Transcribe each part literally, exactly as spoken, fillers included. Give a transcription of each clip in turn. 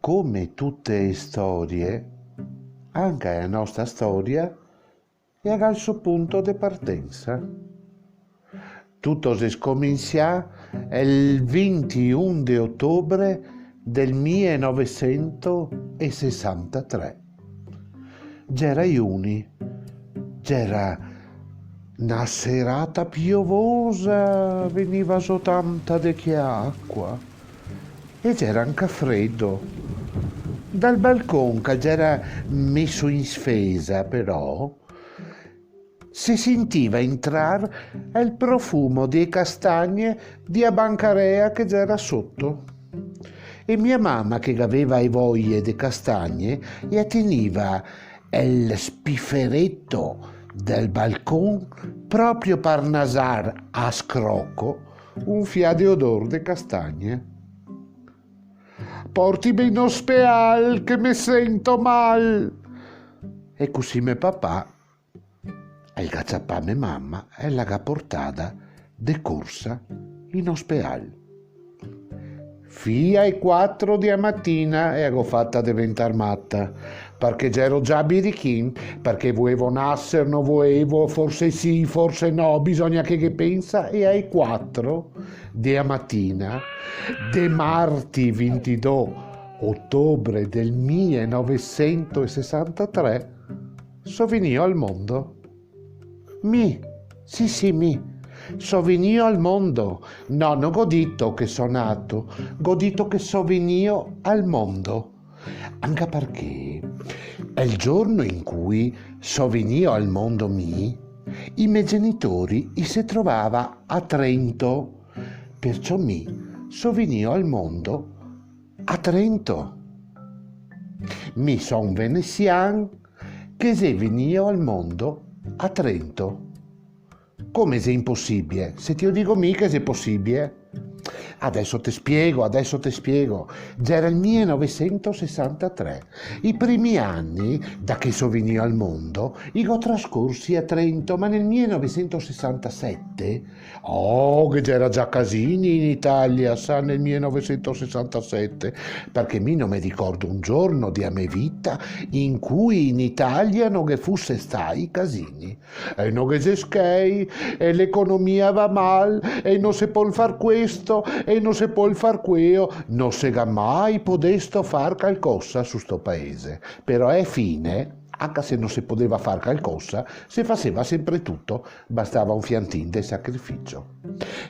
Come tute e storie, anca a nostra storia e ga el so punto de partensa. Tuto xe scominsià el vintiun de otobre del milenovesentosessantatré. Gera iuni, gera na serata piovosa, vegniva zo tanta de che acua e gera anca fredo. Dal balcon che gera meso in sfesa, però, se sintiva intrar el profumo de castagne de a bancarea che gera soto. E mia mama, che gaveva e voie de castagne, e a teniva el spifereto del balcon proprio par nasar a scroco un fià de odor de castagne. "Portime in ospedal che me sento mal!" E cusì me papà el ga ciapà me mama e la ga portada de corsa in ospedal. Fin ae quatro de a matina e a go fata deventar mata, parché gero già birichin, parché voevo naser, no voevo, forse sì, forse no, bisogna che ghe pensa, e ae quatro de a matina de marti vintidó otobre del milenovesentosessantatré so vegnìo al mondo. Mi, sì, sì, mi, so vegnìo al mondo. No, no go dito che so nato, go dito che so vegnìo al mondo. Anca parché el giorno in cui so vegnìo al mondo mi, i me genitori i se trovava a Trento, perciò mi so vegnìo al mondo a Trento. Mi so un venesian che xe vegnìo al mondo a Trento. Come xe imposibie? Se te lo digo mi che xe posibie? Adeso te spiego, adeso te spiego. Gera el milenovesentosessantatré. I primi ani, da che so vegnìo al mondo, i go trascorsi a Trento, ma nel milenovesentosessantasete, oh, che gera già casini in Italia, sa, nel milenovesentosessantasete, parché mi no me ricordo un giorno de a me vita in cui in Italia no ghe fuse stai casini. E no ghe xe schei, e l'economia va mal, e no se pol far questo, e no se pol far queo, no se ga mai podesto far calcosa su sto paese. Però a fine, anca se no se podeva far calcosa, se faseva sempre tuto, bastava un fiantin de sacrificio.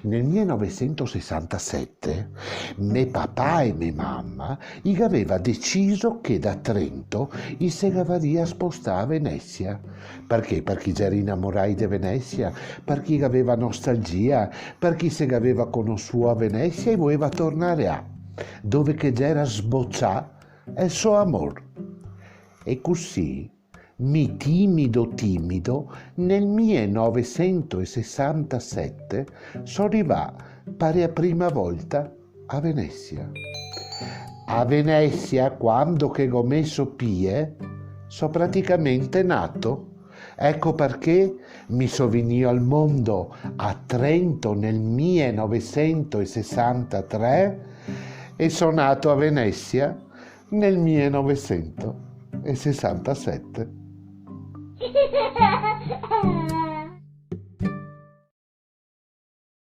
Nel milenovesentosessantasete, me papà e me mama i gaveva deciso che da Trento i se gavaria spostà a Venesia. Parché? Parché i gera inamorai de Venesia, parché i gaveva nostalgia, parché i se gaveva conosuo a Venesia e voeva tornar a dove che gera sbocià el so amor. E cusì, mi timido timido, nel milenovesentosessantasete so rivà par a prima volta a Venesia. A Venesia, quando che go meso pie, so praticamente nato. Eco parché mi so vegnìo al mondo a Trento nel milenovesentosessantatré e so nato a Venesia nel milenovesentosessantasete.